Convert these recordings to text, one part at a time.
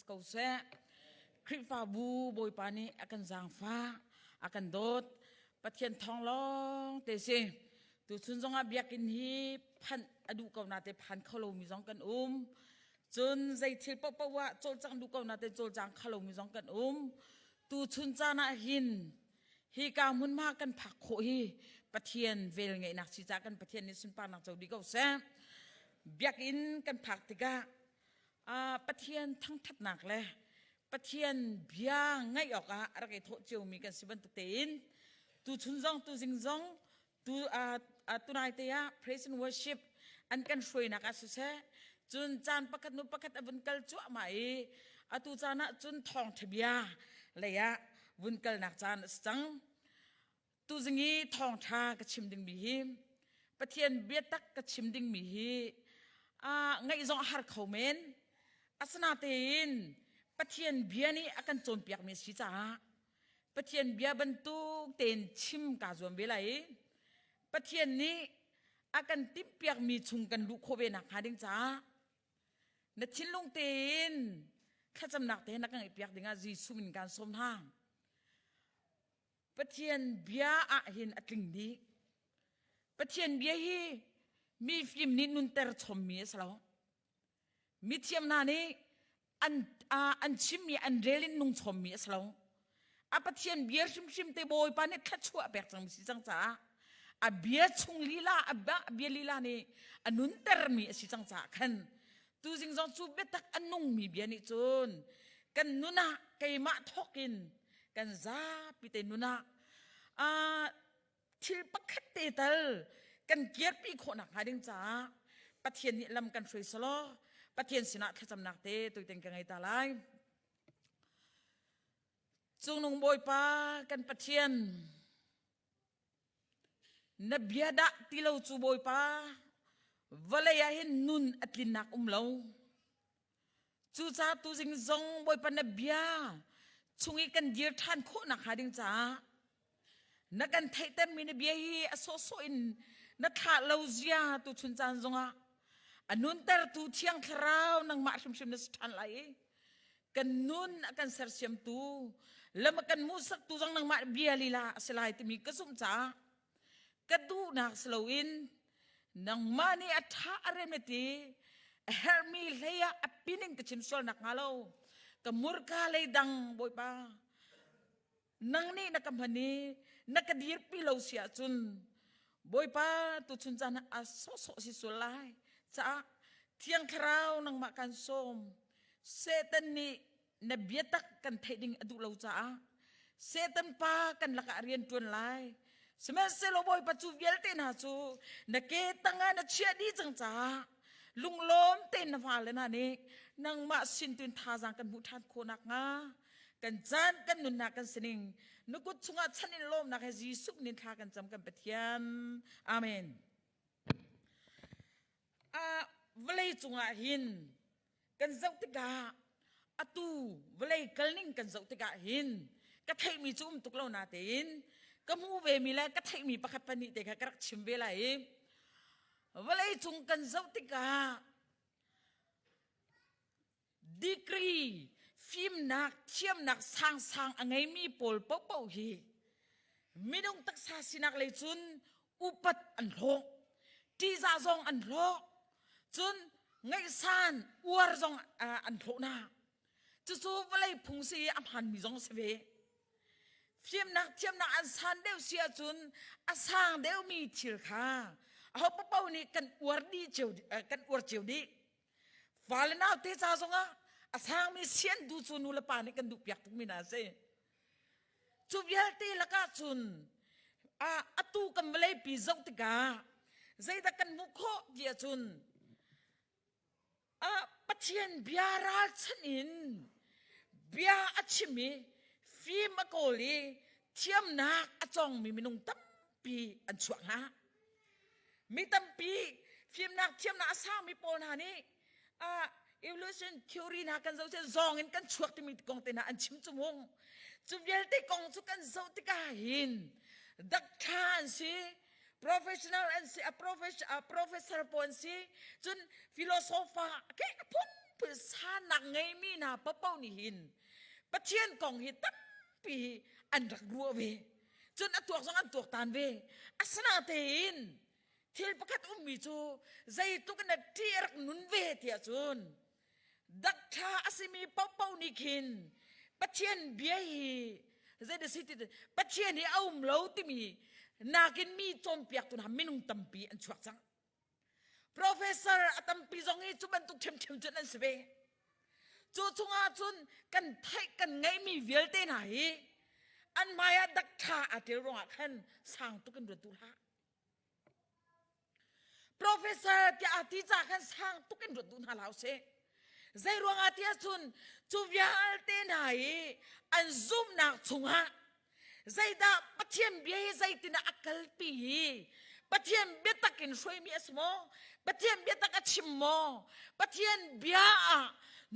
si ko seh. Khrihfabu Bawipa nih a kan zaangfah, a kan dawt. Pathian thawng lawng te si. Tuchun zongah biakinn hi phanh a duh ko na te phan kho lomi zong kan um. Cun zei thil paohpaoh ah cawlcangh duh ko na te cawlcang kho lomi zong kan um. Tuchun caan ah hin hi ka hmunhma kan phak khawh hi Pathian vel ngeihnak si caah kan Pathian nih sunparnak co dih ko seh. Biakinn kan phak tikah Pathian thangthatnak le Pathian bia ngaih awkah a rak i thawh ciomi kan si bantuk tein tuchun zong tuzing zong tu tunai te ah praise and worship an kan hruainak ah siseh cun caan pakhat nu pakhat a vun kal cuahmah i atu caan ah cun thawngṭha bia lei ah vun kalnak caan a si cang. Tuzing i thawngṭha ka chim dingmi hi Pathian biatak ka chim dingmi hi ngaih zong a har kho men. Asinatein Pathian bia nih a kan cawnpiakmi a si caah Pathian bia bantuk tein chim kaa zuam ve lai i Pathian nih a kan timhpiakmi chung kan luh khawh ve nakhnga ding caah na thinlung tein thlacamnak te na ka ngeihpiak dingah Jesuh min kaan sawm hna. Pathian bia ah hin a tling dih. Pathian bia hi mi fim nih nunter chommi a si lo. Mithiam hna nih an an chimmi an rel in nung chommi a si lo. A Pathian bia hrimhrim te Bawipa nih thluachuah pek cang si cang caah a bia chung lila a bia lila nih a nuntermi a si cang caah khan tuzing zong cu biatak a nungmi bia nih cun kan nun ah keimah thawk in kan zapi te nun ah thil pakhat te tal kan kirpi khawhnak hnga ding caah Pathian nih lam kan hruai selaw Pathian sinah thlacamnak te tuiten ka ngei ta lai. Cungnung Bawipa kan Pathian na bia dah ti lo cu Bawipa vawlei ah hin nun a tlinnak um lo. Cucaah tuzing zong Bawipa na bia chung i kan dir ṭhan khawh nakhnga ding caah na kan theihtermi na bia hi a sawhsawh in na thlah lo zia tuchun caan zongah a nuntertu Thiang Thlarau nangmah hrimhrim na si ṭhan lai i kan nun a kan sersiamtu lam a kan hmuhsaktu zong nangmah bia lila a si lai timi ka zumh caah ka duhnak si loin nangmah nih a ṭha a rem ti a herhmi hlei ah a pining ka chim sual nak hnga lo ka murka lei dang bawipa nang nih na ka hman i na ka dirpi lo si ahcun bawipa tuchun caan ah a sawhsawh si sual lai caah thiang thlarau nangmah kan sawm Satan nih na biatak kan theih ding a duh lo caah Satan pa kan lakah rian ṭuan lai. Sihmanhsehlaw Bawipa cu vialte hna cu na ke tangah na chiah dih cang caah lunglawm tein na fale hna nih nangmah sin tuin thazaang kan hmuh ṭhan khawh nakhnga kan caan kan nunnak kan sining na kut chungah chan in lawmnak he Jesuh nin thla kan cam kan Pathian. Amen. Vawlei cungah hin kan zoh tikah atu vawlei kalning kan zoh tikah hin ka theihmi cu um tuk lo natein ka hmuh vemi le ka theihmi pakhat pahnih te kha ka rak chim ve lai i vawlei cung kan zoh tikah degree fimnak thiamnak sangsang a ngeimi pawl paohpaoh hi minung taksa sinak lei cun upat an hlawh ṭihzah zong an hlawh cun ngaihsan uar zong an hlawh na cucu vawlei phung si i a hmaanmi zong si ve fimnak thiamnak an san deuh si ahcun a sang deuhmi thil kha aho paoh nih kan uar dih cio kan uar cio dih Fale naute ca zongah a sangmi sian du cu nu le pa nih kan duhpiak tukmi hna a si. Cu vialte lakah cun atu kan vawleipi zoh tikah zeidah kan hmuh khawh ti ahcun Pathian bia ralchanh in bia a chim i fim a kawl i thiamnak a cawngmi minung tampi an chuak hna. Mi tampi fimnak thiamnak a sangmi pawl hna nih evolution theory hna kan zoh zawng in kan chuak timi kong te hna an chim cu mung. Cu vialte kong cu kan zoh tikah hin doctor an si, professional an si, a professor pawl an si, cun philosopher ke a phun. phunphun sannak ngeimi hna paohpaoh nih hin Pathian kong hi tampi hi an rak ruah ve. Cun a tuak zong an tuaktan ve. Asinatein thil pakhat ummi cu zeitluk in a ṭih a rak nun ve tiah cun dakṭha a simi paohpaoh nih khin Pathian bia hi zeidah si ti Pathian hi a um lo timi nakin mi cawnpiaktu hna minung tampi an chuak cang. Professor a tampi zong hi cu bantuk ṭhiamṭhiam cun an si ve. Cu chungah cun kan theih kan ngeihmi vialte hna hi an hmai ah dakṭha aa ṭial ruangah khan sang tuk in ruat duh hlah. Professor tiah aa ti ca khan sang tuk in ruat duh hna hlah usih. Zei ruangah tiah cun cu vialte hna hi an zumhnak chungah zeidah Pathian bia hi zeitinah a kalpi hi Pathian biatak in hruaimi a si maw? Pathian biatak a chim maw? Pathian bia ah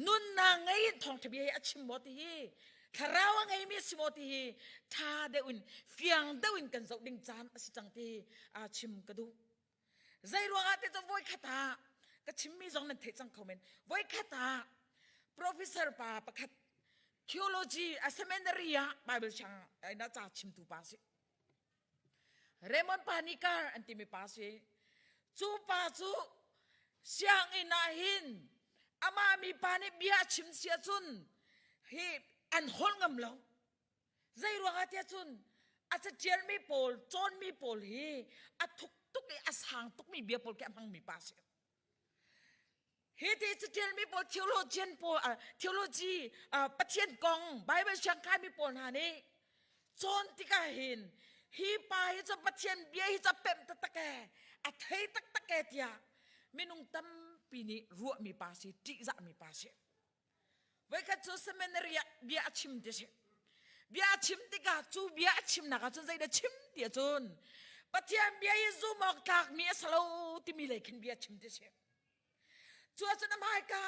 nunnak ngei in thawngṭha bia hi a chim maw ti hi thlarau a ngeimi a si maw ti hi ṭha deuh in fiang deuh in kan zoh ding caan a si cang ti hi chim ka duh. Zei ruangah te cu voikhat ah ka chimmi zong nan theih cang kho men. Voikhat ah professor pa pakhat theology a seminary ah Bible siang na ca chimtu pa si. Raymond Panikar an timi pa si. Cu pa cu sianginn ah hin amah mi pa nih bia a chim sia cun hi an holh ngam lo. Zei ruangah tiah cun a caṭialmi pawl, cawnmi pawl hi a thuk tuk i a sang tukmi bia pawl khi a hmangmi pa a si. Hi ti caṭialmi pawl theologian pawl, theology Pathian kong Bible siangkaimi pawl hna nih cawn tikah hin hi pa hi cu Pathian bia hi cu a pemh taktak ee, a thei taktak ee tiah minung tampi nih ruahmi pa si, ṭihzahmi pa si. Voikhat cu seminary ah bia a chim ti si. Bia a chim tikah cu bia a chimnak ah cun zeidah chim ti ahcun Pathian bia hi zum awk tlakmi a si lo timi lei khin bia chim ti si. Cu ahcun a hmaika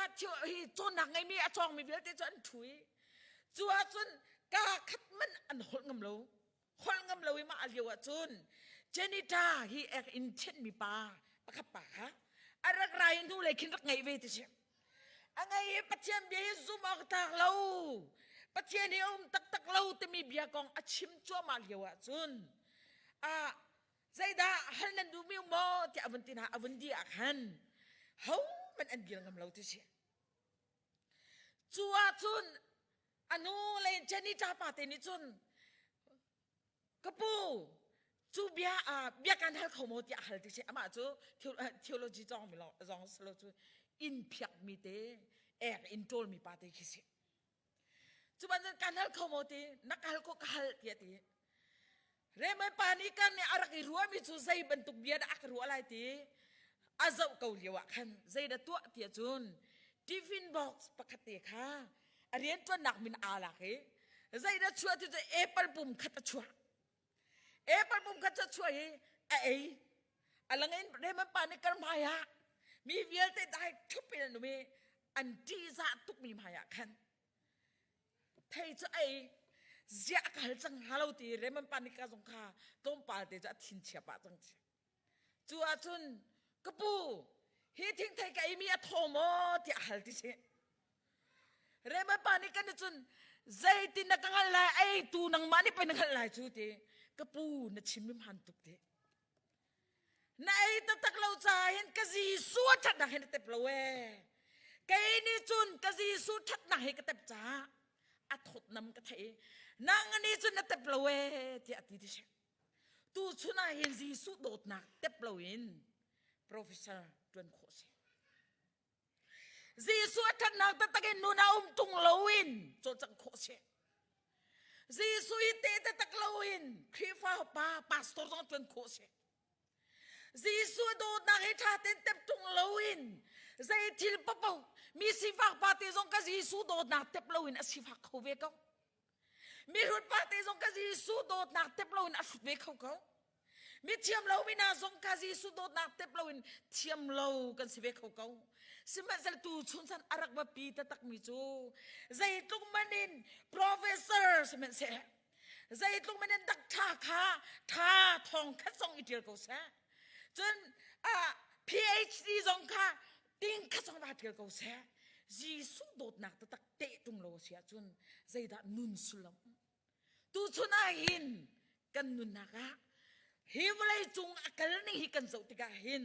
hi cawnnak ngeimi a cawngmi vialte cu an ṭhu i cu ahcun kaa khat man an holh ngam lo. Holh ngam lo i mah a lio ahcun Janita hi ek in thianhmi pa pakhat pa kha a rak ra i hnulei khin rak ngeih ve ti si. A ngei i Pathian bia hi zum awk tlak lo. Pathian hi a um taktak lo timi bia kong a chim cuahmah lio ahcun a zeidah hal nan duhmi um maw tiah a vun ti hna a vun di ah khan hohmanh an dir ngam lo ti si. Cu ahcun a nu le Jenny ṭapa te nih cun ka pu cu bia ah bia kan hal kho maw tiah hal ti si amah cu theology cawng mi zong si lo cu inn phiak mi te ek in ṭawl mi pa te khi si cu bantuk kan hal kho maw ti na ka hal ko ka hal tiah ti Raymond pa nih kan nih a rak i ruahmi cu zei bantuk bia dah a ka ruah lai ti a zoh ko lio ah khan zeidah tuah tiah cun tiffin box pakhat te kha a rianṭuannak min aa lak i zeidah chuah ti cu apple pum khat a chuah apple pum khat cu a chuah i a ei a langin Raymond pa nih kar hmai ah mi vialte dai ṭhup in an um i an ṭihzah tukmi hmai ah khan thei cu ei ziah ka hal cang hnga lo ti Raymond pa nih ka zong kha tlawmpal te cu a thin chia pah cang ci cu ahcun ka pu hi thingthei ka eimi a thaw maw tiah a hal ti si Raymond pa nih kan cun zeitin na ka hngalh lai ei tu nangmah nih pei na hngalh lai cu ti ka pu na chim mi hman tuk ti Na ei taktak lo caah hin ka Jesuh a ṭhatnak hi na tep lo ee. Kei nih cun ka Jesuh ṭhatnak hi ka tep caah a thawtnam ka theih i nang nih cun na tep lo ee tiah a ti ti si. Tu chun ah hin Jesuh dawtnak tep loin professor ṭuan khawh si. Jesuh a ṭhatnak taktak in nun ah um tung loin cawlcangh khawh si. Jesuh i te taktak loin Khrihfa pa pastor zong ṭuan khawh si. Jesuh dawtnak hi ṭha tein tep tung loin zei thil paoh mi sifak pa te zong ka Jesuh dawtnak tep loin a sifak kho ve ko. Mihrut pa te zong ka Jesuh dawtnak tep loin a hrut ve kho ko. Mi thiam lo mi hna zong kha Jesuh dawtnak tep loin thiam lo kan si ve kho ko. Sihmanhsehlaw tu chun san a rak biapi taktakmi cu zeitluk man in professor sihmanhseh zeitluk man in dak ṭha kha ṭha thong khat zong i ṭial ko seh. Cun PhD zong kha ting khat zong va ṭial ko seh. Jesuh dawtnak taktak teh ṭung lo a si ahcun zeidah nun sullam Tuchun ah hin kan nunnak ah hi vawlei cung a kal ning hi kan zoh tikah hin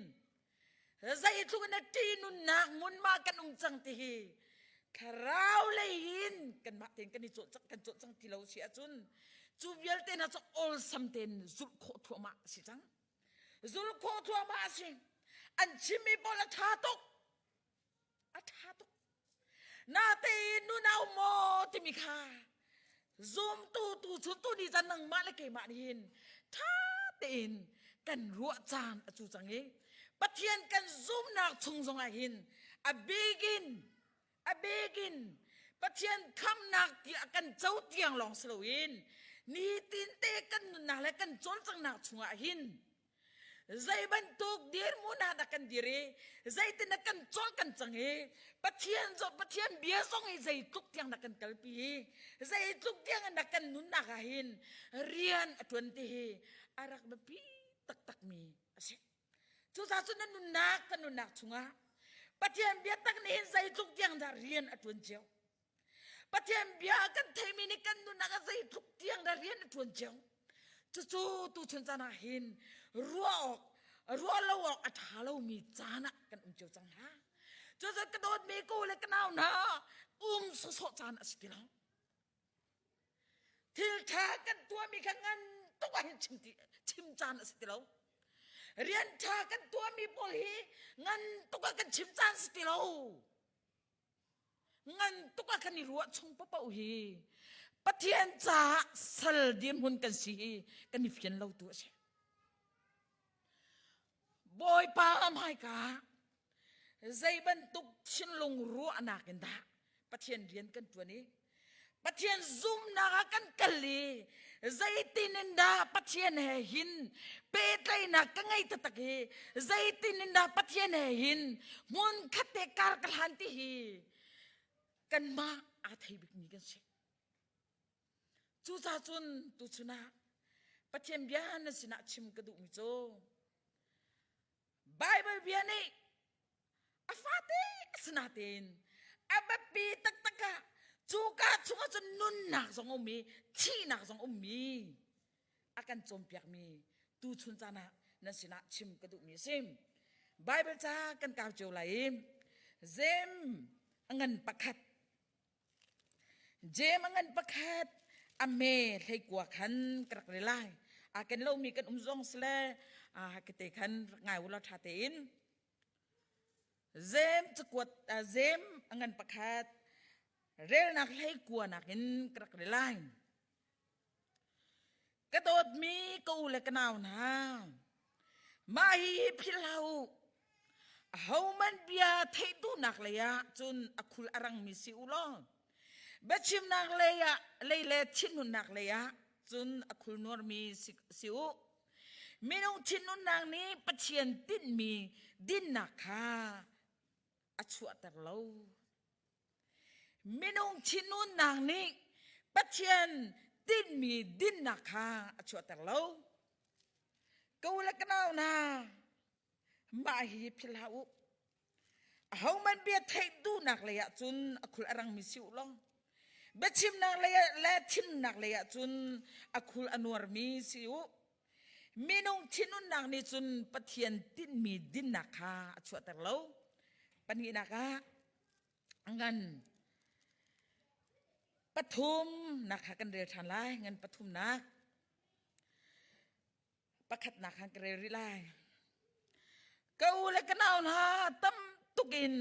zeitluk in a ṭih nunnak hmunhma kan um cang ti hi thlarau lei in kanmah tein kan i cawlcang kan cawlcang ti lo si ahcun cu vialte hna cu awlsam tein zulh khawh thluahmah a si cang. Zulh khawh thluahmah a si. An chimmi pawl a ṭha tuk. A ṭha tuk. Natein nunau maw timi kha zumtu tu chun tu ni caan nangmah le keimah nih hin ṭha tein kan ruah caan a cu cang i Pathian kan zumnak chung zongah hin a bikin a bikin Pathian khamnak tiah kan co tiang lawng si loin nitin te kan nunnak le kan cawlcanghnak chungah hin Zei bantuk dirhmun ah dah kan dir i zeitin dah kan cawl kan cang i Pathian Pathian bia zong hi zeitluk tiang dah kan kalpi i zeitluk tiang in dah kan nunnak ah hin rian a ṭuan ti hi a rak biapi taktakmi a si. Cucaah cun na nunnak kan nunnak chungah Pathian biatak nih hin zeitluk tiang dah rian a ṭuan cio. Pathian bia kan theimi nih kan nunnak ah zeitluk tiang dah rian a ṭuan cio. Cucu tuchun caan ah hin ruah awk ruah lo awk a ṭha lomi caan ah kan um cio cang hna. Cucu ka dawtmi ko le ka nau hna um sawsawh caan a si ti lo. Thil ṭha kan tuahmi kha ngan tuk ah hin chim ti chim caan a si ti lo. Rian ṭha kan tuahmi pawl hi ngan tuk ah kan chim caan si ti lo. Ngan tuk ah kan i ruah chung paoh hi Pathian caah sal dirhmun kan si hi kan i fian lo tu a si. Bawipa hmaika zei bantuk thinlung ruahnak in dah Pathian rian kan ṭuan i Pathian zumnak ah kan kal i zeitin in dah Pathian he hin pehtlaihnak ka ngei taktak i zeitin in dah Pathian he hin hmun khat te kar ka hlan ti hi kanmah aa thei bikmi kan si. Cucaah cun tuchun ah Pathian bia nan sinah chim ka duhmi cu Bible bia nih a fate a si natein a biapi taktak ah cuka chungah cun nunnak zong um i thihnak zong ummi a kan cawnpiakmi tuchun caan ah nan sinah chim ka duhmi a si. Bible ca kan kau cio lai i Jem a ngan pakhat Jem a ngan pakhat a me hleikua khan ka rak rel lai. A ken lomi kan um zong sile a kete khan rak ngai u law ṭha tein. Jem cakuat Jem a ngan pakhat relnak hleikua nakin ka rak rel lai. Ka dawtmi ka u le ka nau hna, mah hi philh hlah u. Ahohmanh bia theih duhnak lei ah cun a khul a rangmi si u law, biachimnak lei ah lei le thinhunnak lei ah cun a khul nuarmi si, si u. Minung thinhunnak nih Pathian tinhmi dinnak kha a chuahter lo. Minung thinhunnak nih Pathian tinhmi dinnak kha a chuahter lo. Ka u le ka nau hna, mah hi philh hlah u. Ahohmanh bia theih duhnak lei ah cun a khul a rangmi si u law, biachimnak lei ah le thimnak lei ah cun a khul a nuarmi si u. Minung thinhunnak nih cun Pathian tinhmi dinnak kha a chuahter lo. Pahnihnak ah ngan pathum nak kha kan rel ṭhan lai. Ngan pathumnak pakhatnak khan ka rel rih lai. Ka u le ka nau hna tam tuk in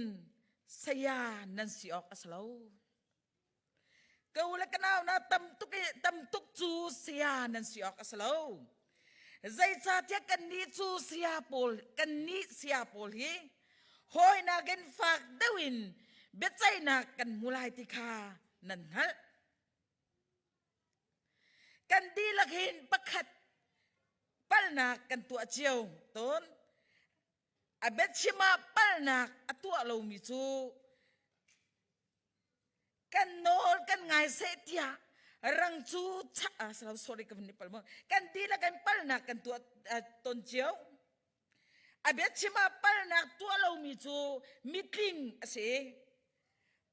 saya nan si awk a si lo. Ka u le ka nau hna tam tuk i tam tuk cu saya nan si awk a si lo. Zeicahtiah kannih cu saya pawl kannih saya pawl hi hawi nakin fak deuh in biaceihnak kan hmu lai ti kha nan hngalh. Kan dihlak hin pakhat palnak kan tuah cio tawn. A biachim ah palnak a tuah lomi cu kan nawl kan ngai seh tiah rang cu ah sorry ka van pal mo kan dihlak kan palnak kan tuah ton cio. A biachim ah palnak tuah lomi cu mitling a si.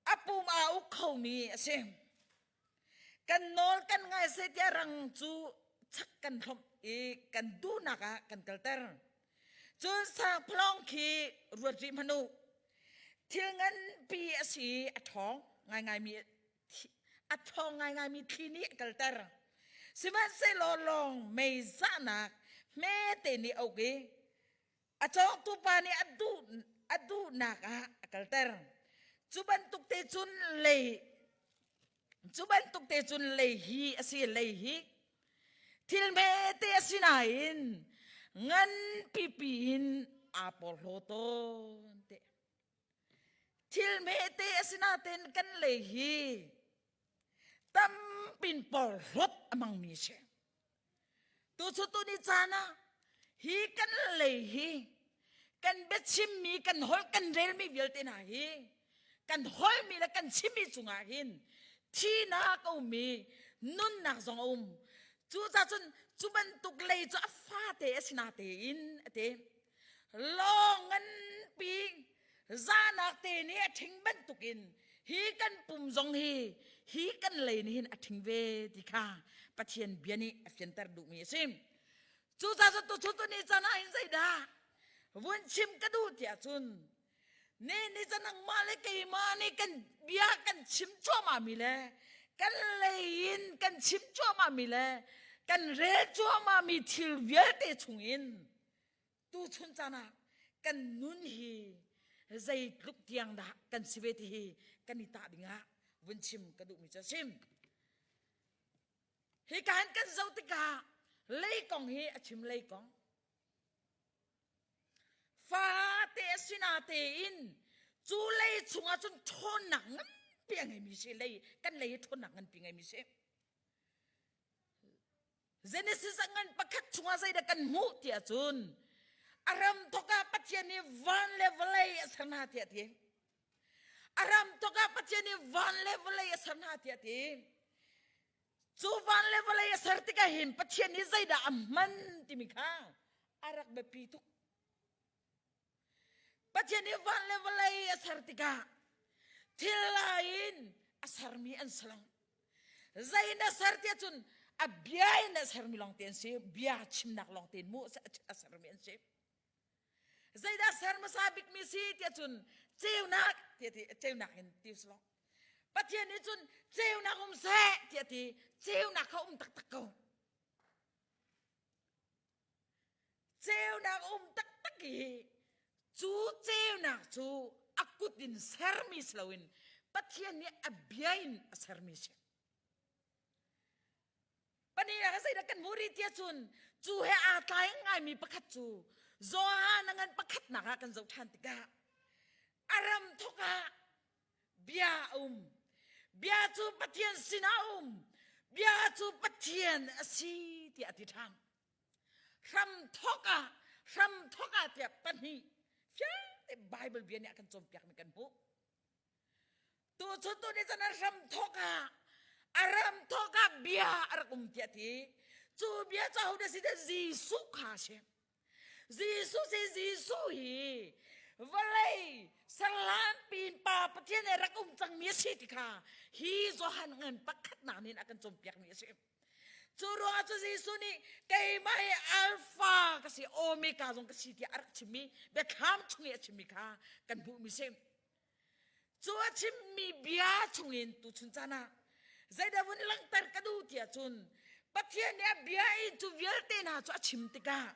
A pum aa uk khomi a si. Kan nawl kan ngai seh tiah rang cu chak kan hlomh i kan duhnak ah kan kalter. Cun sangphalawng khi ruat rih hmanh u. Thil nganpi a si i a ṭhawng ngaingaimi a ṭhawng ngaingaimi thli nih a kalter. Sihmanhsehlaw lawng mei zahnak hmete nih a uk i A cawngtu pa nih a duh a duhnak ah a kalter. Cu bantuk te cun lei cu bantuk te cun lei hi a si lei hi thil hmete a si nain ngan pipi in aa porhlaw tawn te. Thil hmete a si nain kan lei hi tampin porhlawt a hmangmi a si. Tucu tuni caan ah hi kan lei hi kan biachimmi kan holh kan relmi vialte hna hi kan holhmi le kan chimmi cungah hin thinak a um i nunnak zong a um. Cucaah cun cu bantuk lei cu a fate a si natein a ti. Lawng nganpi zahnak te nih a ṭhing bantukin hi kan pum zong hi hi kan lei nih hin a ṭhing ve ti kha Pathian bia nih a fianter duhmi a si. Cucaah cu tuchun tu ni caan ah hin zeidah vun chim ka duh tiah cun ni ni ca nangmah le keimah nih kan bia kan chim cuahmahmi le kan lei in kan chim cuahmahmi le kan rel cuahmahmi thil vialte chungin tuchun caan ah kan nun hi zeitluk tiang dah kan si ve ti hi kan i tah dingah vun chim ka duhmi cu a si. Hi ka han kan zoh tikah lei kong hi a chim lei kong. Fate a sina tein cu lei chungah cun ṭhawnnak nganpi a ngeimi si lei kan lei hi ṭhawnnak nganpi ngeimi si. Genesis a ngan pakhat chungah zeidah kan hmuh tiah cun a ram thawk ah Pathian nih van le vawlei a ser hna tiah ti. A ram thawk ah Pathian nih van le vawlei a ser hna tiah ti. Cu van le vawlei a ser tikah hin Pathian nih zeidah a hman timi kha a rak biapi tuk. Pathian nih van le vawlei a ser tikah thil lai in a sermi an si lo. Zei na ser tiah cun a bia in a sermi lawng te an si. Bia chimnak lawng tein mu a sermi an si. Zeidah ser hmasa bikmi si tiah cun ceunak tiah ti ceunak in ti si lo. Pathian nih cun ceunak um seh tiah ti ceunak kha um taktak ko. Ceunak um taktak i cu ceunak cu a kut in sermi si loin Pathian nih a bia in a sermi si. Panih ah zeidah kan hmuh rih tiah cun cu he aa tlai ngaimi pakhat cu Johan a ngan pakhatnak ah kan zoh ṭhan tikah a ram thawk ah bia a um. Bia cu Pathian sinah a um. Bia cu Pathian a si tiah a ti ṭhan. Hram thawk ah hram thawk ah tiah pahnih fiang te Bible bia nih a kan cawnpiakmi kan hmuh. Tu cu tu nih cun a hram thawk ah a ram thawk ah bia a rak um tiah ti. Cu bia cu ahodah si Jesuh kha a si. Jesuh si Jesuh hi vawlei serhlan pin Pa Pathian he rak um cangmi a si ti kha hi Johan ngan pakhatnak nih a kan cawnpiakmi a si. Cu ruangah cu Jesuh nih keimah hi Alpha ka si Omega zong ka si tiah a rak chimmi biathlam chung i a chimmi kha kan hmuhmi si. Cu a chimmi bia chungin tuchun caan ah zeidah vun langhter ka duh tiah cun Pathian nih a bia i cu vialte hna cu a chim tikah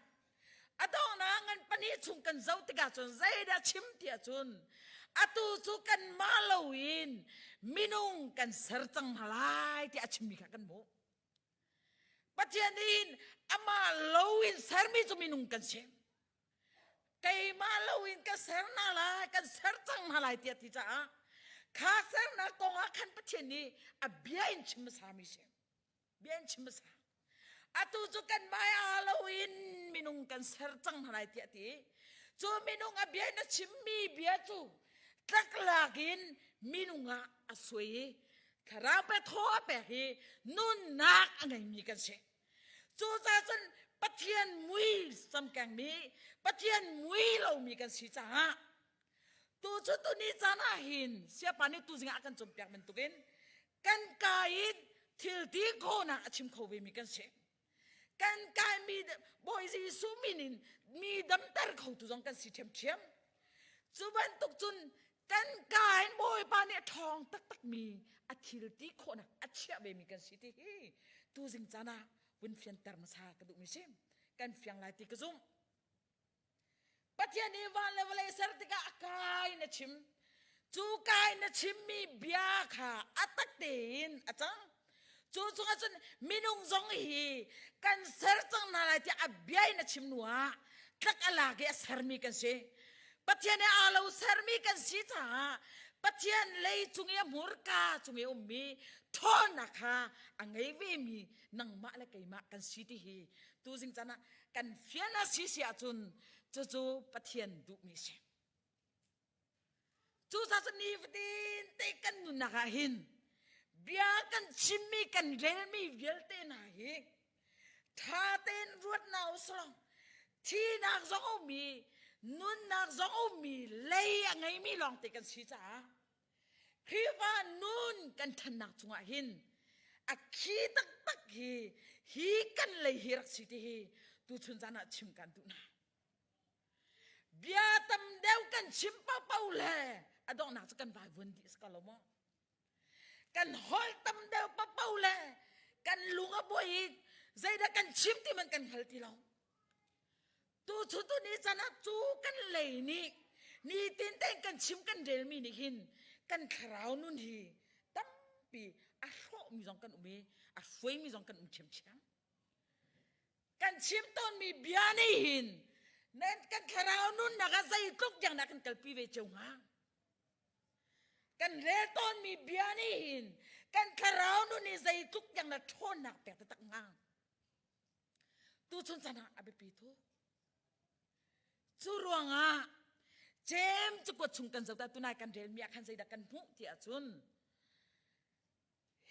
a donghnak ngan pahnih chung kan zoh tikah cun zeidah chim tiah cun atu cu kanmah loin minung kan ser cang hna lai tiah a chimmi kha kan hmuh. Pathian nih amah loin sermi cu minung kan si. Keimah loin ka ser hna lai, kan ser cang hna lai tiah ti caah kha sernak kong ah khan Pathian nih a bia in chim hmasami si. Bia in chim hmasa. Atu cu kanmah aa loin minung kan ser cang hna lai tiah ti. Cu minung a bia in a chimmi bia cu tlaklak in minung ah a suai i thlarau pe thaw a pek i nunnak a ngeimi kan si. Cucaah cun Pathian mui samkengmi, Pathian mui lomi kan si caah. Tu cu tuni caan ah hin siapa nih tuzing ah a kan cawnpiak bantukin kan ka in thil ti khawhnak a chim kho vemi kan si. Kan kai mi Bawi Jesuh min in mi damter khotu zong kan si ṭhiamṭhiam. Cu bantuk cun kan ka in Bawipa nih a ṭhawng taktak mi a thil ti khawhnak a chiah vemi kan si ti hi tuzing caan ah vun fianter hmasa ka duhmi si. Kan fiang lai ti ka zumh. Pathian nih van le vawlei ser tikah a kai na chim. Cu kai na chimmi bia kha a tak tein a cang. Cu chungah cun minung zong hi kan ser cang hna lai tiah a bia in a chim hnu ah tlak a lak i a sermi kan si. Pathian he aa lo sermi kan si caah Pathian lei cung i a hmurka cung i a ummi ṭhawnnak kha a ngei vemi nangmah le keimah kan si ti hi tuzing caan ah kan fian a si si ahcun cucu Pathian duhmi si. Cucaah cun nifatin te kan nunnak ah hin bia kan chimmi kan relmi vialte hna hi ṭha tein ruat hna usulaw thinak zong a ummi nunnak zong a ummi lei a ngeimi lawngte kan si caah Khrihfa nun kan ṭhannak cungah hin a khi taktak hi hi kan lei hi rak si ti hi tuchun zan ah chim kan duh hna. Bia tam deuh kan chim paohpaoh le a donghnak cu kan vaivuan dih si ko lo maw? Kan holh tam deuh paohpaoh le kan lung a buai i zeidah kan chim ti man kan hngal ti lo. Tuchun tu ni can ah cu kan lei nih nitin tein kan chim kan relmi nih hin kan thlarau nun hi tampi a hrawhmi zong kan um i a hruaimi zong kan um ṭhiamṭhiam. Kan chim tawnmi bia nih hin nan kan thlarau nunnak ah zeitluk tiang dah kan kalpi ve cio hnga? Kan rel tawnmi bia nih hin kan thlarau nun hi zeitluk tiang dah ṭhawnnak pek taktak hnga? Tuchun chan ah a biapi tuk. Cu ruangah James cakuat chung kan zoh ta tunai kan relmi ah khan zeidah kan hmuh ti ahcun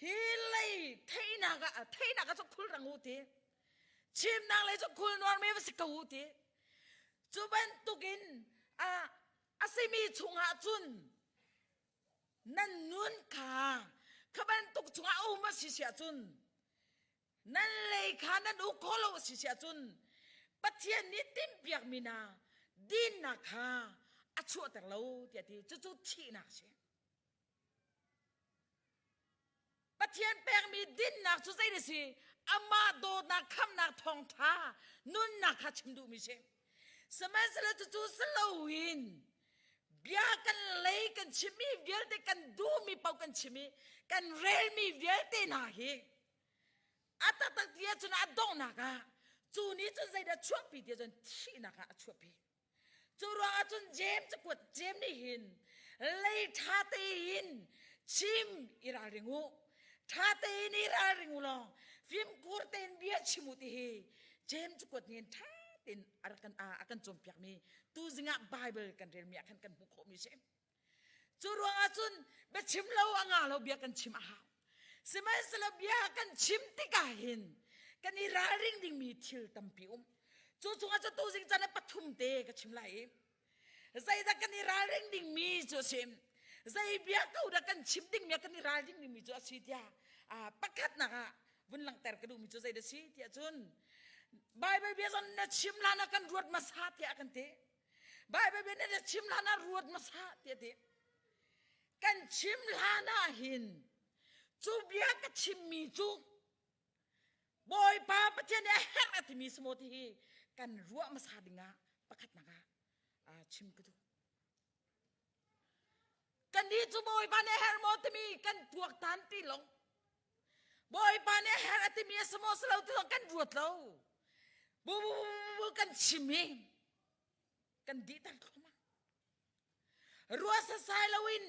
hi lei theihnak ah theihnak ah cu khulrang u ti chimnak lei cu khul nuar me va si ko u ti cu bantukin a a simi chungah cun nan nun kha kha bantuk chungah a um a si si ahcun Nan lei kha nan uk khawh lo a si si ahcun Pathian nih timhpiakmi hna dinnak kha a chuahter lo tiah ti cucu thihnak a si. Pathian pekmi dinnak cu zei a si? Amah dawtnak khamnak thawngṭha nunnak kha chim duhmi si. Sihmanhsehlaw cucu si loin bia kan lei kan chimmi vialte kan duhmi paoh kan chim i kan relmi vialte hna hi a taktak ti ahcun a donghnak ah cu nih cun zeidah chuahpi ti ahcun thihnak ah a chuahpi. Cu ruangah cun James cakuat James nih hin lei ṭha tein chim i ralring u. Ṭha tein i ralring u law fimkhur tein bia chim u ti hi James cakuat nih hin ṭha tein a rak kan a kan cawnpiakmi tuzing ah Bible kan relmi ah khan kan hmuh khawhmi a si. Cu ruangah cun biachim lo a ngah lo bia kan chim a hau. Sihmanhsehlaw bia kan chim tikah hin kan i ralring dingmi thil tampi um. Cu chungah cu tuzing caan ah pathum te ka chim lai i zeidah kan i ralring dingmi cu a si. Zei bia ko dah kan chim dingmi kan i ralring dingmi cu a si tiah pakhatnak ah vun langhter ka duhmi cu zeidah si tiah cun Bible bia zong na chim hlan ah kan ruat hmasa tiah kan ti. Bible bia na chim hlan ah ruat hmasa tiah ti. Kan chim hlan ah hin cu bia ka chimmi cu Bawipa Pathian nih a herh a timi si maw ti hi kan ruah hmasa dingah pakhatnak ah chim ka duh. Kannih cu Bawipa nih a herh maw timi kan tuaktan ti lo. Bawipa nih a herh a timi a si maw si lo ti zong kan ruat lo. Bu bu bu bu kan chim i kan dihter thluahmah. Ruah sasai loin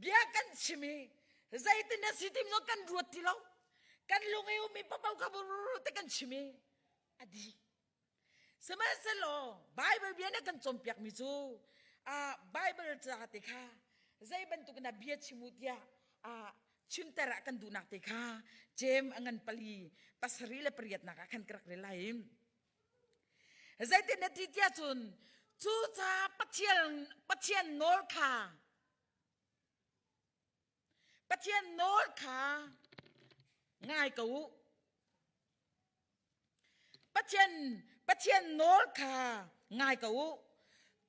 bia kan chim i zeitin a si tim zong kan ruat ti lo. Kan lung i ummi papo kha te kan chim i a dih. Sihmanhsehlaw Bible bia nih kan cawnpiakmi cu Bible ca te kha zei bantuk in bia chim u tiah chimter ah kan duhnak te kha Jeim a ngan pali pasarih le pariatnak ah khan ka rak rel lai. Zeitin na ti tiah cun. Cucaah Pathian, Pathian nawl kha Pathian nawl kha ngai ko u. Pathian Pathian nawl kha ngai ko u.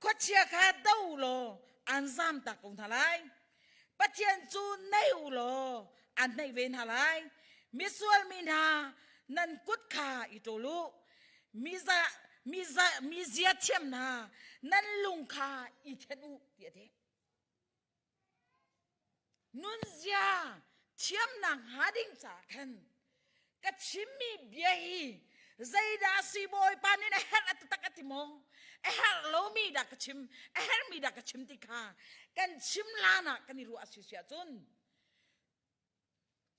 Khuachia kha do law an zamtak ko hna lai. Pathian cu nei u law an hnaih ve hna lai. Misual mi hna nan kut kha i ṭawl u. Miza miza mizia thiam hna nan lung kha i thenh u ti a ti. Nunzia thiamnak hnga ding caah khan ka chimmi bia hi zeidah a si Bawipa nih a herh a taktak a ti maw? A herh lomi dah ka chim, a herhmi dah ka chim ti kha kan chim hlan ah kan i ruah a si si ahcun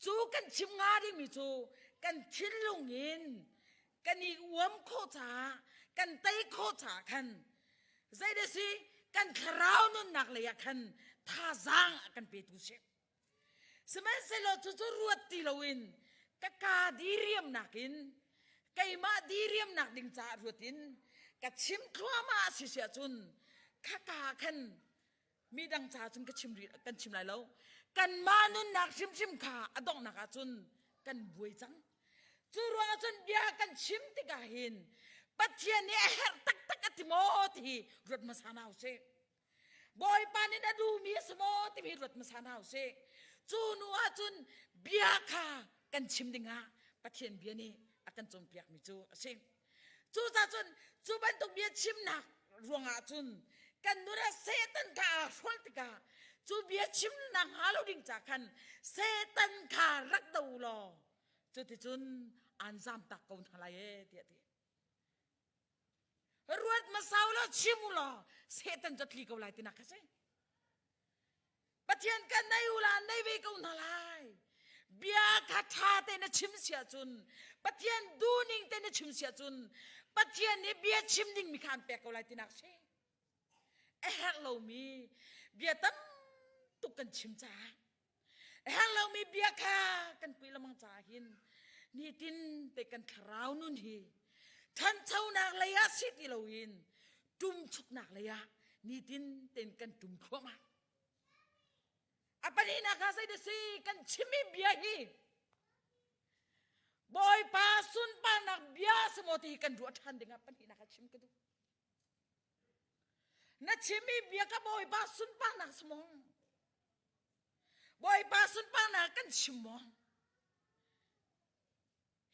Cu kan chim hnga dingmi cu kan thinlung in kan i uam khawh caah kan tei khawh caah khan zeidah si kan thlarau nunnak lei ah khan thazaang a kan petu si. Sihmanhsehlaw cucu ruat ti loin ka kaa diriamnak in keimah diriamnak ding caah ruat in ka chim thluahmah a si si ahcun khaka khan midang ca cun ka chim rih kan chim lai lo kanmah nunnak hrimhrim kha a donghnak ah cun kan buai cang cu ruangah cun bia kan chim tikah hin Pathian nih a herh taktak a ti maw ti hi ruat hmasa hna usih Bawipa nih na duhmi a si maw timi ruat hmasa hna usih cu nu ah cun bia kha kan chim dingah Pathian bia nih a kan cawnpiakmi cu a si Cucaah cun cu bantuk bia chimnak ruangah cun kan nun ah Satan kha aa hrual tikah cu bia chimnak hnga lo ding ca khan Satan kha rak do u law cuticun aan zamtak ko hna lai ee tiah ti. Ruat hmasa u law chim u law Satan cu a tli ko lai tinak kha si. Pathian kan nei u la nei ve ko hna lai. Bia kha ṭha te na chim si ahcun Pathian duhning te na chim si ahcun Pathian nih bia chim ding mi kha an pek ko lai tinak si. A herh lomi bia tam tuk kan chim caah a herh lomi bia kha kan pui lamang caah hin nitin te kan thlarau nun hi ṭhanchonak lei ah si ti loin ṭumchuknak lei ah nitin ten kan ṭum thluahmah. A pahnihnak ah zei si kan chimmi bia hi Bawipa sunparnak bia si maw ti kan ruah ṭhan dingah pahnihnak ah chim ka duh. Na chimmi bia ka Bawipa sunparnak si maw? Bawipa sunparnak kan chim maw?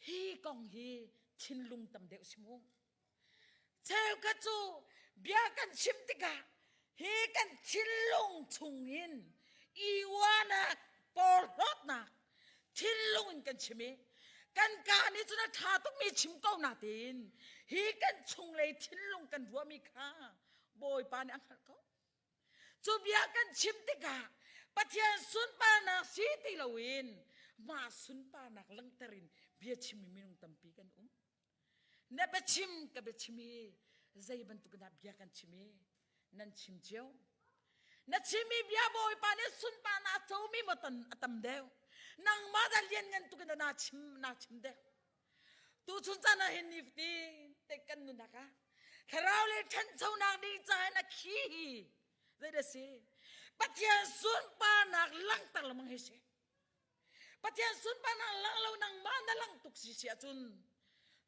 Hi kong hi thinlung tam deuh si mu. Cheukhat cu bia kan chim tikah hi kan thinlung chungin i uanak porhlawtnak thinlung in kan chim i kan kaa nih cun a ṭha tukmi chim ko natein hi kan chunglei thinlung kan ruahmi kha Bawipa nih a hngalh ko. Cu bia kan chim tikah Pathian sunparnak si ti loin mah sunparnak langhter in bia chimmi minung tampi kan um. Na biachim ka biachim hi zei bantuk in dah bia kan chim i nan chim cio. Na chimmi bia Bawipa nih sunparnak a comi maw tan a tam deuh. Nangmah dah lianngan tuk in na chim na chim deuh. Tuchun caan ah hin nifatin te kan nunnak ah thlarau le ṭhanchonak ding caah in a khi hi zeidah si? Pathian sunparnak langhter lengmang hi si. Pathian sunparnak lang lo nangmah na lang tuk si si ahcun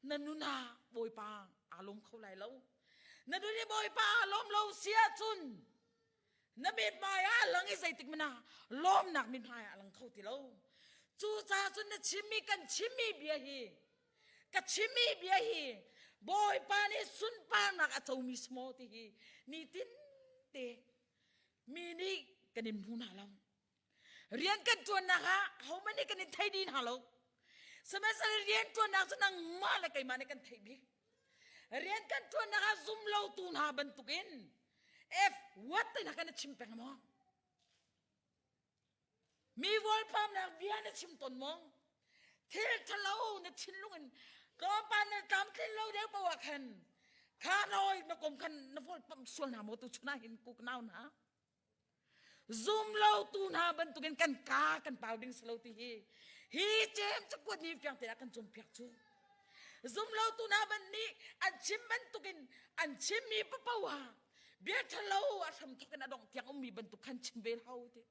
na nun ah Bawipa aa lawm kho lai lo. Na nun i Bawipa aa lawm lo si ahcun na mithmai ah lang i zeitik hmanh ah lawmnak mithmai ah lang kho ti lo. Cucaah cun na chimmi kan chimmi bia hi ka chimmi bia hi Bawipa nih sunparnak a comi si maw ti hi nitin te mi nih kan in hmu hna lo. Rian kan ṭuannak ah hohmanh nih kan in thei dih hna lo. Sihmanhsehlaw rian ṭuannak cu nangmah le keimah nih kan theih bik. Rian kan ṭuannak ah zum lotu hna bantukin F what te hna kan chim peng maw? Mi vawlpamnak bia na chim tawn maw? Thil ṭhalo na thinlung in tlawmpal na tlamtlin lo deuh paoh ah khan kha nawi na kom khan na vawlpam sual hna maw tu chun ah hin kuk nau hna. Zum lotu hna bantukin kan ka kan pau ding si lo ti hi hi James cakuat nih fiang tein a kan cawnpiak cu. Zumlotu hna ban nih an chim bantukin an chimmi papoh ah bia ṭhalo a hramthawk in a dongh tiang ummi bantuk khan chim ve hau ti.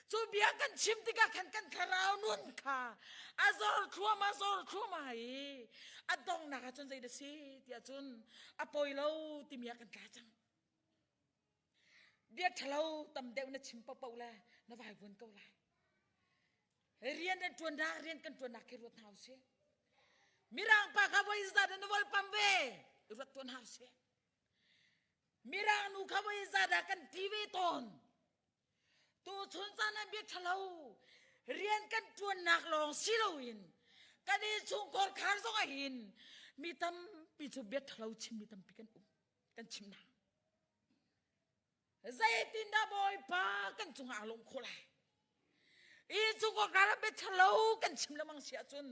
Cu bia kan chim tikah khan kan thlarau nun kha a zor thluahmah zor thluahmah i a donghnak ah cun zei dah si tiah cun a poi lo timi ah kan tla cang. Bia ṭhalo tam deuh na chim paohpaoh le na vaivuan ko lai. Rian kan ṭuannak rian kan ṭuannak khi ruat hna usih. Mirang pa kha voi zat na volpam ve ruat tuan hna usih. Mirang nu kha voi zat ah kan ti ve tawn. Tuchun caan ah bia ṭhalo rian kan ṭuannak lawng si loin kan innchungkhar khar zong ah hin mi tampi cu bia ṭhalo chimmi tampi kan um kan chim hna. Zeitindah Bawipa kan cungah aa lawm khawh lai? Innchungkhar khar ah bia ṭhalo kan chim lengmang si ahcun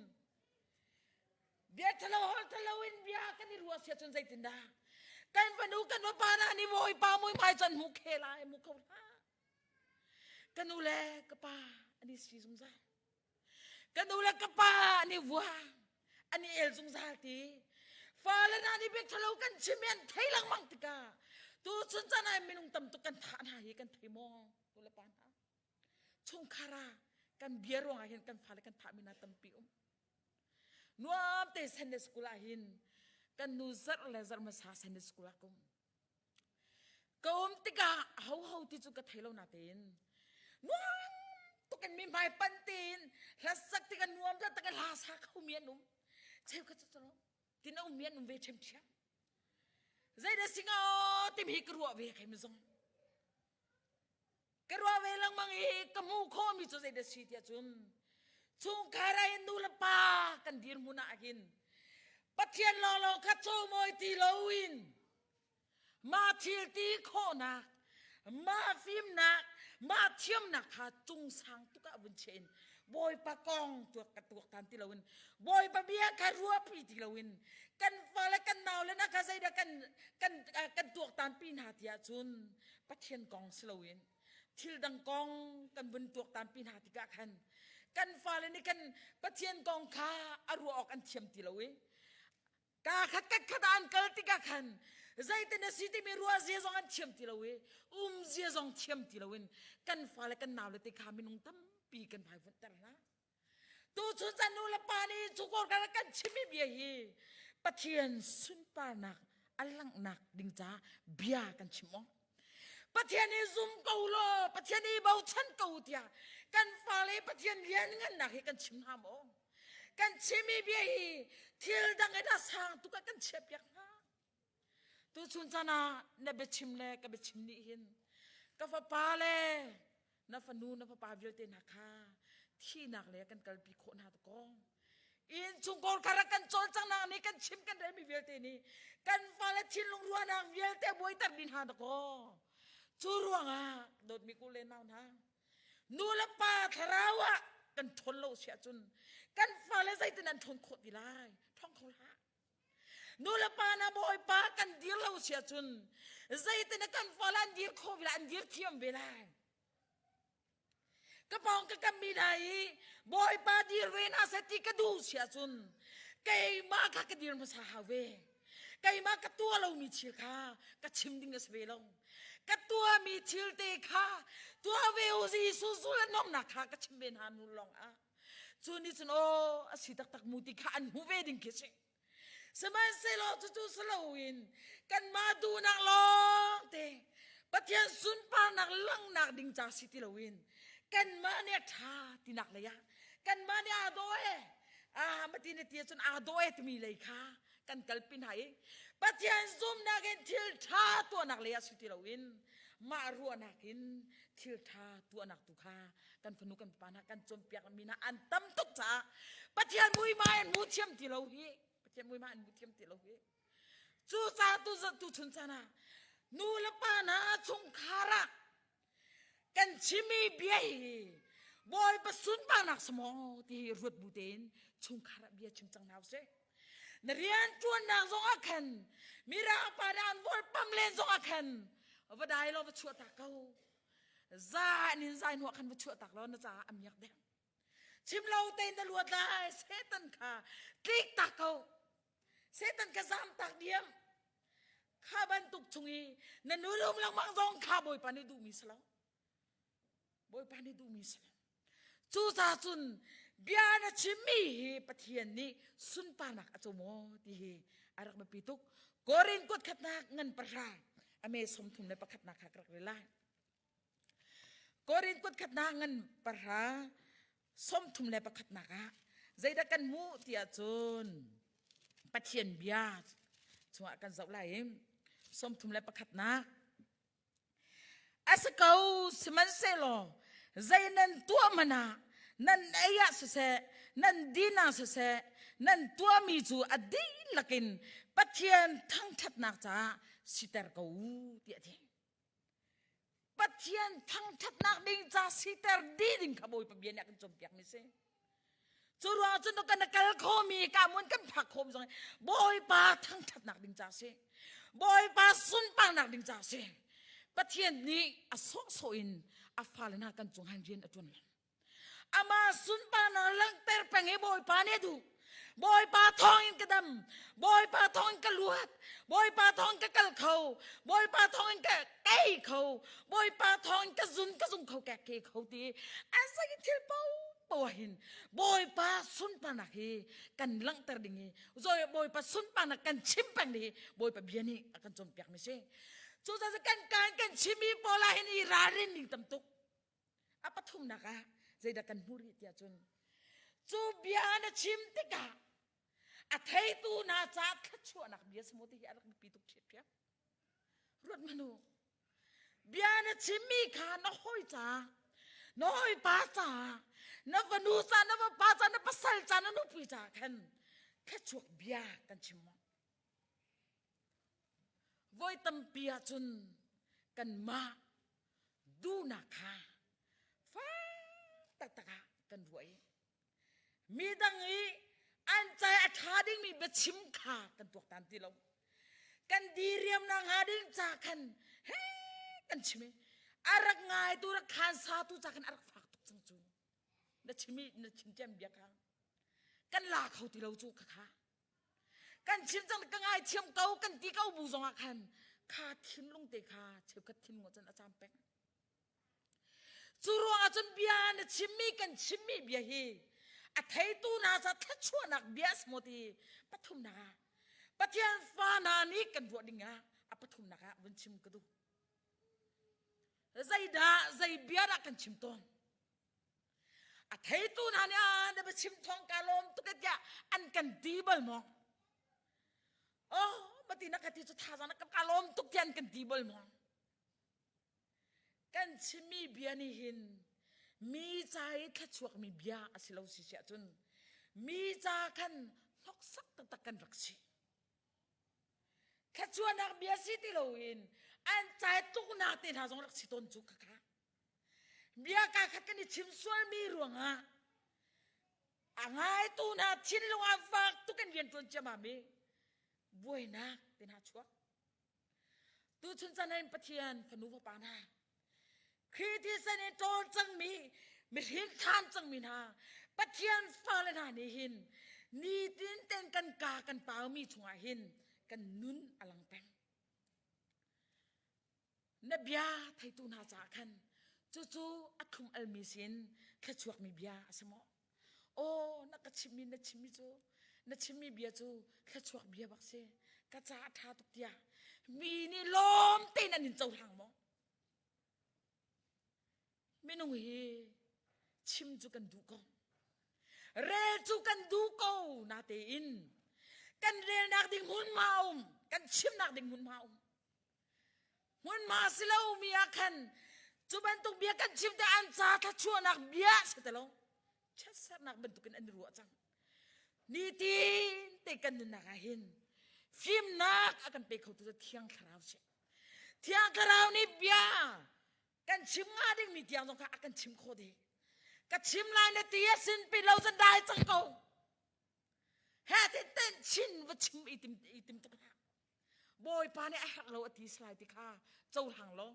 Bia ṭhalo holh ṭhalo in bia kan i ruah si ahcun zeitindah kan fanu kan fapa hna nih Bawipa muihmai cu an hmu khe lai mu kho hlah. Ka nu le ka pa an i si zungzal. Ka nu le ka pa an i vua, an i el zungzal ti. Fale hna nih bia ṭhalo kan chim i an thei lengmang tikah tu chun caan ah minung tam tuk kan thah hna hi kan thei maw nu le pa hna. Chungkhar ah kan bia ruangah hin kan fale kan thahmi hna tampi um. Nuam te Sunday school ah hin kan nu zarh le zarh hmasa Sunday school ah ka um. Ka um tikah ho ho ti cu ka thei lo na tein nuam tuk in mi hmai pan tein hlasak tikah nuam tak tak hla sa kho mi an um. Cheu ka cu tin a um mi an um ve ṭhiamṭhiam. Zei dah singa timi hi ka ruah ve kai mi zong. Ka ruah ve lengmang i ka hmuh khawhmi cu zeidah si tiah cun chungkhar ah hin nu le pa kan dirhmun ah hin Pathian lawnglawng kha cawimawi ti loin mah thil ti khawhnak mah fimnak mah thiamnak kha cungsang tuk ah vun chia in Bawipa kong tuak ka tuaktan ti loin Bawipa bia kha ruahpi ti loin kan fale kan naule na kha zeidah kan kan kan tuaktan pi hna tiah cun Pathian kong si loin thil dang kong kan vun tuaktan pi hna tikah khan kan fale nih kan Pathian kong kha a ruah awk an thiam ti lo i ka khat kat khat ah an kal tikah khan zeitin a si timi ruah zia zong an thiam ti lo i um zia zong thiam ti loin kan fale kan naule te kha minung tampi kan vaivuanhter hna. Tuchun chan nu le pa nih chungkhar kan kan chimmi bia hi Pathian sunparnak a langhnak ding ca bia kan chim awk. Pathian hi zum ko law, Pathian hi bochan ko tiah kan fale Pathian lianngannak hi kan chim hna maw? Kan chimmi bia hi thil dang in a sang tuk ah kan chiahpiak hna. Tuchun chan ah na biachim le ka biachim nih hin ka fapa le na fanu na fapa vialte hna kha thihnak le kan kalpi khawh hna dakaw. Innchungkhar kha rak kan cawlcanghnak nih kan chim kan relmi vialte nih kan fale thinlung ruahnak vialte buaiter dih hna dakaw. Cu ruangah dawtmi ku le nau hna nu le pa thlarau ah kan ṭhawn lo si ahcun kan fale zeitin an ṭhawn khawh ti lai? Ṭhawng kho hlah. Nu le pa na bawipa kan dir lo si ahcun zeitin kan fale an dir khawh ve lai an dir thiam ve lai. Ka pawng ka kam mi hna i bawipa dir ve hna seh ti ka duh si ahcun keimah kha ka dir hmasa hau ve. Keimah ka tuah lomi thil kha ka chim ding a si ve lo. Ka tuahmi thil te kha tuah ve u Jesuh zul an nomnak kha ka chim ve hna nu lawng ah. Cu nih cun aw a si taktak mu ti kha an hmuh ve ding khi si. Sihmanhsehlaw cucu si loin kanmah duhnak lawng te Pathian sunparnak langhnak ding ca si ti loin kanmah nih a ṭha tinak lei ah kanmah nih aa daw e ah mati na ti ahcun aa daw e timi lei kha kan kalpi hna i Pathian zumhnak in thil ṭha tuahnak lei ah si ti loin mah ruahnak in thil ṭha tuahnak tu kha kan fanu kan fapa hna kan cawnpiak mi hna an tam tuk caah Pathian muihmai an hmu thiam ti lo hi Pathian muihmai an hmu thiam ti lo hi cucaah tu tu chun caan ah nu le pa hna chungkhar ah kan chimi bia hi Bawipa sunparnak samaw ti hi ruat bu tein chungkhar ah bia chim cang hna usih na rian ṭuannak zong ah khan mirang pa nih an volpam len zong ah khan va dai law va chuah tak ko za in zai hnuah khan va chuah tak law na caah a miak deuh chim lo tein na luat lai Satan kha tlik tak ko. Satan ka zam tak diam. Kha bantuk chung i na nu lum lengmang zong kha Bawipa nih duhmi si lo. Bawipa nih duhmi si lo. Cucaah cun bia na chimmi hi Pathian nih sunparnak a co maw ti hi a rak biapi tuk. Korin kut khatnak ngan pahra a me 31 nak kha ka rak rel lai. Korin kut khatnak ngan pahra 31 nak ah zeidah kan hmuh tiah cun Pathian bia chungah kan zoh lai i 31 nak A si ko, sihmanhsehlaw zei nan tuah hmanh ah nan ei ah siseh, nan din ah siseh, nan tuahmi cu a dihlak in Pathian thangṭhatnak caah siter ko u, tiah a ti. Pathian thangṭhatnak ding ca siter dih ding kha Bawipa bia nih a kan cawnpiakmi si. Cu ruang cun kan kal khomi ka mun kan phak khom zong Bawipa thangṭhatnak ding ca si. Bawipa sunparnak ding ca si. Pathian nih a sawhsawh in a fale hna kan cung han rian a ṭuan lo. Amah sunparnak langhter peng i Bawipa nih a duh. Bawipa thawng in ka dam. Bawipa thawng in ka luat. Bawipa thawng in ka kal kho. Bawipa thawng in ka kei kho. Bawipa thawng in ka zun ka zung kho ka ke kho ti a zei thil paohpaoh hin Bawipa sunparnak hi kan langhter ding hi zoi Bawipa sunparnak kan chim peng hi Bawipa bia nih a kan cawnpiak mi si. Cucaah kan kaan kan chimi pawl ah hin i ralrin ning tam tuk. A pathumnak ah zeidah kan hmuh rih tiah cun cu bia na chim tikah a theitu hna caah thluachuahnak bia si maw ti hi a rak biapi tuk ṭhiamṭhiam. Ruat hmanh u. Bia na chimmi kha na hawi caah, na hawipa caah, na fanu caah, na vapa caah, na pasal caah, na nupui caah khan thluachuak bia kan chim maw? Voi tampi ahcun kanmah duhnak kha fak taktak ah kan ruah i midang i an cai a ṭha dingmi biachim kha kan tuaktan ti lo. Kan diriamnak hnga ding ca khan he kan chim i a rak ngaitu rak khaan satu ca khan a rak fak tuk cang cu. Na chim i na chim ciam bia kha kan la kho ti lo cu kha kha. Kan chim cang ka ngaithiam ko kan ti ko bu zongah khan kha thinlung te kha cheukhat thinlung ah cun a cam peng. Cu ruangah cun bia na chimmi kan chimmi bia hi a theitu hna ca thluachuahnak bia a si maw ti pathumnak ah Pathian fa hna nih kan ruah ding ah a pathumnak ah vun chim ka duh. Zeidah zei bia dah kan chim tawn? A theitu hna nih ah na biachim thawng ka lawm tuk e tiah an kan ti bal maw? Oh, mati na ka ti cu thazaang na ka lawm tuk tiah an kan ti bal maw? Kan chimmi bia nih hin mi ca i thluachuakmi bia a si lo si siah cun mi ca khan hnoksak taktak kan rak si. Thluachuahnak bia si ti loin an cai tuknak te hna zong rak si tawn cu khakha. Bia ka khat kan i chim sualmi ruangah a ngaitu hna thinlung ah fak tuk in rian ṭuan ciammam i buainak te hna chuak. Tuchun chan hin Pathian fanu fapa hna Khrih thisen in ṭawl cangmi mihring ṭhan cangmi hna Pathian fale hna nih hin nitin ten kan ka kan paumi chungah hin kan nun a lang peng. Na bia theitu hna caah khan cucu a thlum almi sin thluachuakmi bia a si maw? Aw na ka chimmi na chimmi cu na chimmi bia cu thluachuak bia bak si ka ca a ṭha tuk tiah mi nih lawm tein an in cohlang maw? Minung hi chim cu kan duh ko. Rel cu kan duh ko natein kan relnak ding hmunhma a um, kan chimnak ding hmunhma a um. Hmunhma si lomi ah khan cu bantuk bia kan chim te an ca thluachuahnak bia si ti lo. Chiatsernak bantukin an i ruah cang. Nitin te kan nunnak ah hin fimnak a kan pe khotu cu Thiang Thlarau si. Thiang Thlarau nih bia kan chim nga dingmi tiang zong kha a kan chim khawh dih. Ka chim lai na ti a sin pi lo cun dai cang ko. He ti ten chin va chim i tim i tim tuk hlah. Bawipa nih a herh lo a ti salai ti kha cohlang lo.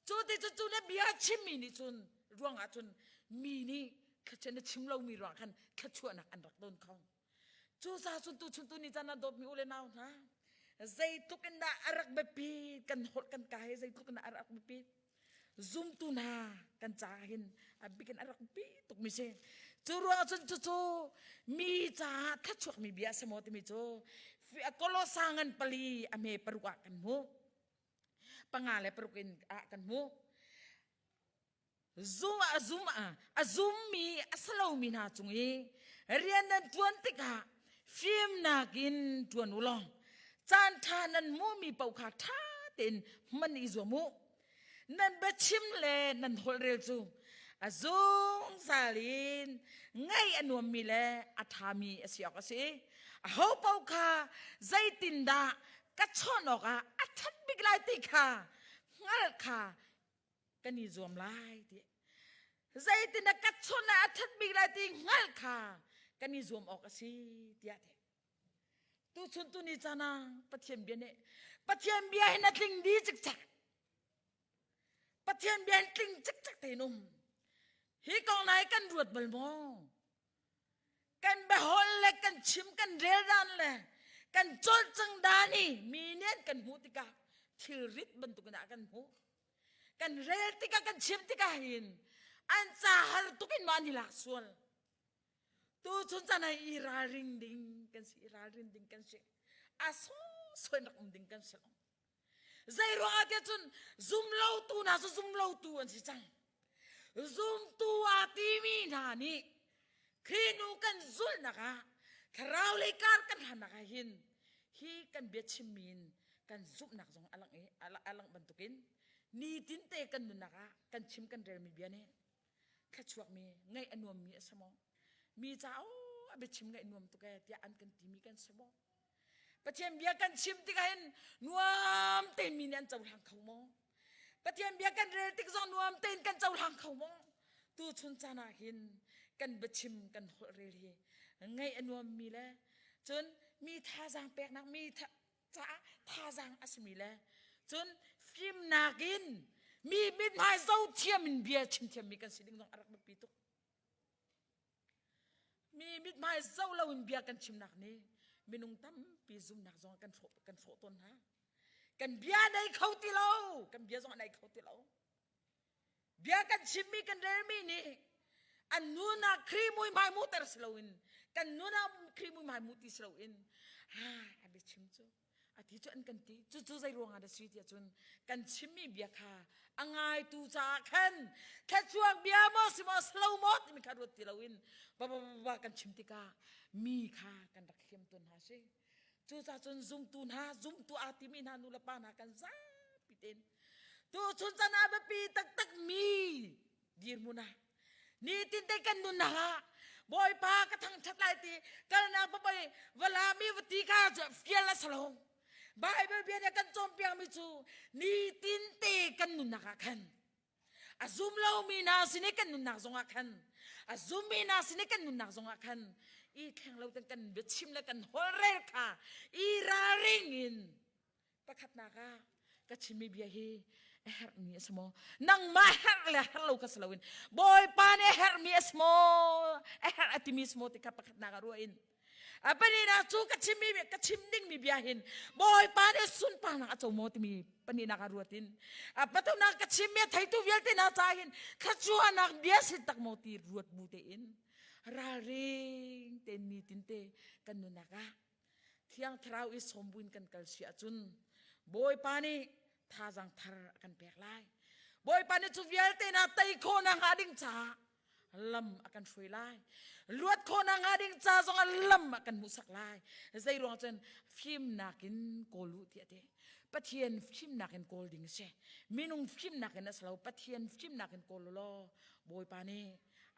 Cu ti cu cu na bia chimmi nih cun ruangah cun mi nih thluachuah na chim lomi ruang khan thluachuahnak an rak don kho. Cucaah cun tuchun tu ni caan ah dawtmi u le nau hna, zeitluk in dah a rak biapit kan holh kan ka hi zeitluk in dah a rak biapit zumtu hna kan caah hin a bik in a rak bi tukmi si. Cu ruangah cun cucu mi caah thluachuakmi bia a si maw timi cu Kolosa ngan pali a hme paruk ah kan hmuh. Panga le paruk in ah kan hmuh. Zum a zum a zummi a si lomi hna cung i rian nan ṭuan tikah fimnak in ṭuan u law caan ṭha nan hmuhmi paoh kha ṭha tein hman i zuam u. Nan biachim le nan holhrel cu a zungzal in ngaih a nuammi le a ṭhami a si awk a si. Aho paoh kha zeitindah ka chawnh awkah a ṭhat bik lai ti kha hngalh kha kan i zuam lai ti zeitin a ka chawnh ah a that bik lai ti hngalh kha kan i zuam awk a si tiah ti tuchun tu ni caan ah Pathian bia nih Pathian bia hin a tling di cikcek Pathian bia hin tling cikcek tein um hi kong nai kan ruat bal maw Kan biaholh le kan chim kan rel dan le kan cawlcang dan i mi nih an kan hmuh tikah thilrit bantukin ah kan hmuh. Kan rel tikah kan chim tikah hin an ca har tuk in mah an i lak sual. Tu chun caan ah i ralring ding kan si, i ralrin ding kan si. A sawsawin rak um ding kan si lo. Zei ruangah tiah cun zumlotu hna cu zumlotu an si cang. Zumtu aa timi hna nih Khrih nu kan zulhnak ah thlarau lei kar kan hlannak ah hin hi kan biachimmi in kan zumhnak zong a langh i a langh bantukin nitin te kan nunnak ah kan chim kan relmi bia nih thluachuakmi ngaih a nuammi a si maw mi ca a biachim ngaih nuam tuk ee tiah an kan timi kan si maw Pathian bia kan chim tikah hin nuam tein mi nih an cohlang kho maw? Pathian bia kan rel tik zong nuam tein kan cohlang kho maw? Tu chun caan ah hin kan biachim kan holh rel hi ngaih a nuammi le cun mi thazaang peknak mi caah thazaang a simi le cun fimnak in mi mithmai zohthiam in bia chim thiammi kan si ding zong a rak biapi tuk. Mi mithmai zoh loin bia kan chimnak nih minung tampi zumnak zong kan hrawh kan hrawh tawn hna. Kan bia nei kho ti lo. Kan bia zong a nei kho ti lo. Bia kan chimmi kan relmi nih an nunak Khrih muihmai muter si loin kan nunak Khrih muihmai mu ti si loin ha a biachim cu a ti cu an kan ti cucu zei ruangah dah si tiah cun kan chimmi bia kha a ngaitu caah khan thluachuak bia maw si maw slo maw timi kha ruat ti loin ba ba ba kan chim tikah mi kha kan rak hliam tawn hna si cucaah cun zumtu hna zumtu aa timi hna nu le pa hna kan zapi tein tu chun chan ah biapi taktak mi dirhmun ah nitin te kan nunnak ah bawipa ka thangṭhat lai ti kalnak papai vala mi va ti kha fial a si lo Bible bia nih kan cawnpiakmi cu nitin te kan nunnak ah khan a zum lomi hna sin i kan nunnak zongah khan a zummi hna sin i kan nunnak zongah khan i thleng lo ten kan biachim le kan holhrel kha i ralring in Pakhatnak ah ka chimmi bia hi a herhmi a si maw? Nangmah herh le herh lo kha si loin Bawipa nih a herhmi a si maw? A herh a timi si maw ti kha pakhatnak ah ruah in a pahnihnak cu ka chimmi ka chim dingmi bia hin Bawipa nih sunparnak a co maw timi pahnihnak ah ruat in a pathumnak ka chimmi a theitu vialte hna caah hin thluachuahnak bia si tak maw ti ruat bu tein ralring tein nitin te kan nunnak ah Thiang Thlarau i sawm buin kan kal si ahcun Bawipa nih thazaang thar a kan pek lai. Bawipa nih cu vialte na tei khawhnak hnga ding caah lam a kan hruai lai. Luat khawhnak hnga ding ca zongah lam a kan hmuhsak lai. Zei ruang cun fimnak in kawl u tiah ti. Pathian fimnak in kawl ding a si. Minung fimnak in a si lo. Pathian fimnak in kawl u law Bawipa nih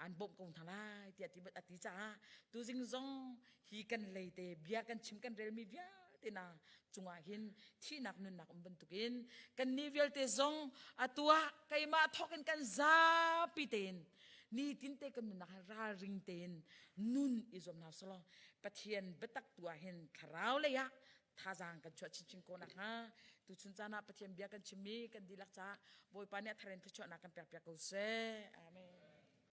an bawmh ko hna lai tiah ti a ti caah tuzing zong hi kan leite bia kan chim kan relmi vialte na cungah hin thihnak nunnak um bantukin kan nih vialte zong atu ah keimah thawk in kan zapi tein nitin te kan nunnak ralring tein nun i zuam hna selaw Pathian biatak tu ah hin thlarau lei ah thazaang kan chuah chinchin ko nakhnga tuchun caan ah Pathian bia kan chimmi kan dihlak caah Bawipa nih a thar in thluachuahnak kan pekpiak ko seh. Amen.